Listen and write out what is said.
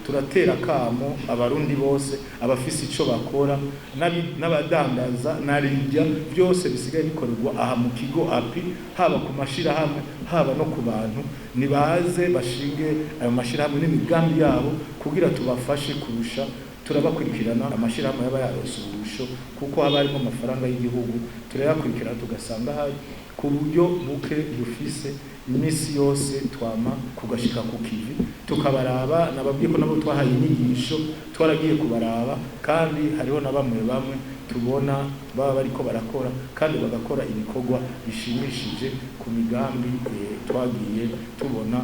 Turatera kamo Abarundi bose, abafise ico bakora n'abadandaza, narirya byose bisigaye bikorerwa aha mu kigo API, haba ku mashirahamwe, haba no ku bantu, nibaze bashinge ayo mashirahamwe n'imigambi yabo kugira tubafashe kurusha. Turabakurikirana amashirahamwe yaba yaronse uburusho, kuko haba harimo amafaranga y'igihugu, turayakurikirana tugasanga hari ku buryo buke dufise. Iminsi yose twama kugashika ku kivi tukabaraba. Nababwiye ko nabo twahaye inyigisho, twaragiye kubaraba, kandi hariho na bamwe bamwe tubona baba bariko barakora kandi bagakora ibikorwa bishimishije ku migambi twagiye tubona.